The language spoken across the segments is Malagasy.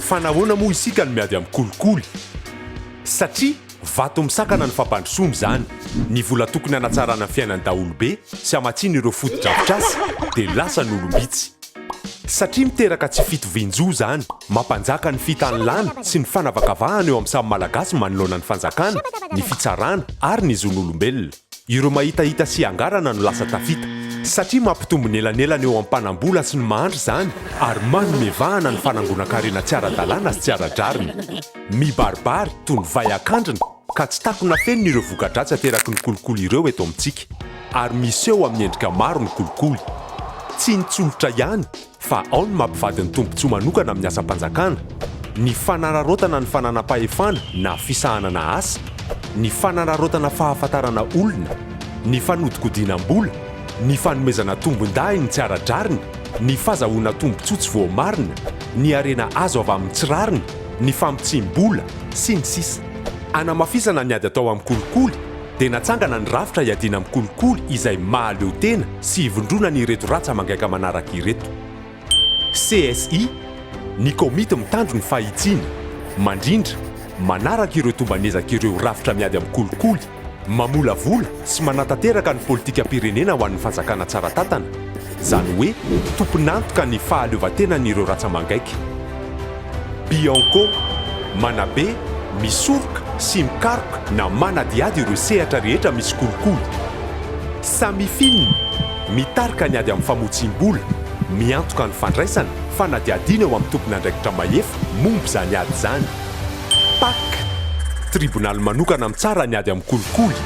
Fa nahoana moa isika no miady amin'ny kolikoly? Satria vato misakana ny fampandrosoana izany. Ny vola tokony hanatsarana ny fiainan'ny daholobe sy hamatsiana ireo fotodrafitrasa dia lasan'olom-bitsy. Satria miteraka tsy fitovian-jo izany, mampanjaka ny fitanilana sy ny fanavakavahana eo amin'ny samy Malagasy manoloana ny fanjakana, ny fitsarana ary ny zon'olombelona. Ireo mahitahita sy angarana no lasa tafita. Satria mampitombo ny elanelana eo amin'ny mpanam-bola sy ny mahantra izany ary manome vahana ny fanangonan-karena tsy ara-dalàna sy tsy ara-drariny. Mibaribary toy ny vay an-kandrina ka tsy takona fenina ireo voka-dratsy ateraky ny kolikoly ireo eto amintsika. Ary miseho amin'ny endrika maro ny kolikoly. Tsy ny tsolotra ihany fa ao ny mampivady ny tombontsoa manokana amin'ny asam-panjakana, ny fanararaotana ny fananam-pahefana na fisahanana asa, ny fanararaotana fahafantarana olona, ny fanodikodinam-bola, ny fanomezana tombondahiny tsy ara-drariny, ny fazahoana tombontsoa tsy voamarina, ny harena azo avy amin'ny tsy rariny, ny famotsiam-bola, sy ny sisa. Hanamafisana ny ady atao amin'ny kolikoly dia natsangana ny rafitra hiadiana amin'ny kolikoly izay mahaleo tena sy ivondronana ireto ratsa-mangaika manaraka ireto. CSI, Ny komity mitandro ny fahitsiana, mandrindra, manaraka ireo tomban'ezaka ireo rafitra miady amin'ny kolikoly, mamolavola sy manatanteraka ny politikam-pirenena ho an'ny fanjakana tsara tantana, izany hoe tompon'antoka ny fahaleovantenan'ireo ratsa-mangaika. Bianco, Manabe, misoroka sy mikaroka na manadihady ireo sehatra rehetra misy kolikoly. Samifin, Mitarika ny ady amin'ny famotsiam-bola, miantoka ny fandraisana, fanadihadiana eo amin'ny tompon'andraikitra mahefa momba izany ady izany. Pac, Tribonaly manokana mitsara ny ady amin'ny kolikoly,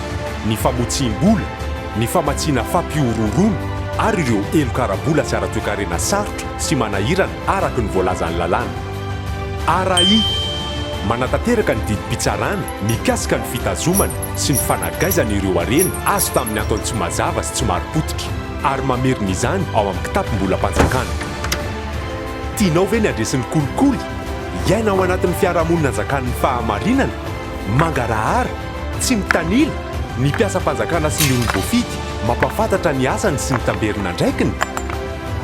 ny famotsiam-bola, ny famatsiana fampihorohoroana ary ireo heloka ara-bola sy ara-toekarena sarotra sy manahirana araka ny voalazan'ny lalàna. RAI, Manatanteraka ny didim-pitsarana mikasika ny fitazomana sy ny fanagaizana ireo harena azo tamin'ny antony tsy mazava sy tsy marim-pototra ary mamerina izany ao amin'ny kitapom-bolam-panjakana. Tianao ve ny handresy ny kolikoly? Hiaina ao anatin'ny fiarahamonina anjakan'ny fahamarinana, mangarahara, tsy mitanila, ny mpiasam-panjakana sy ny olom-boafidy, mampahafantatra ny asany sy ny tamberin'andraikiny?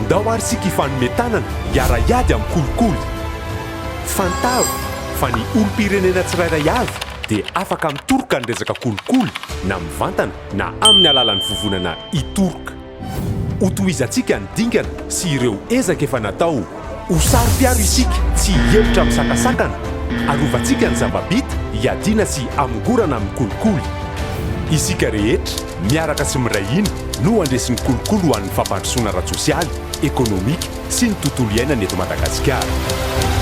Ndao ary isika hifanome tanana hiara-hiady amin'ny kolikoly! Fantaro fa ny olom-pirenena tsirairay avy dia afaka mitoroka ny resaka kolikoly na mivantana na amin'ny alalan'ny vovonana Itoroka. Hotohizantsika ny dingana sy ireo ezaka efa natao. Ho saro-piaro isika, tsy hihemotra amin'ny sakasakana. Arovantsika ny zava-bita hiadiana sy hamongorana amin'ny kolikoly. Isika rehetra, miaraka sy miray hina, no handresy ny kolikoly ho an'ny fampandrosoana ara-tsosialy, ekonomika sy ny tontolo iainana eto Madagasikara.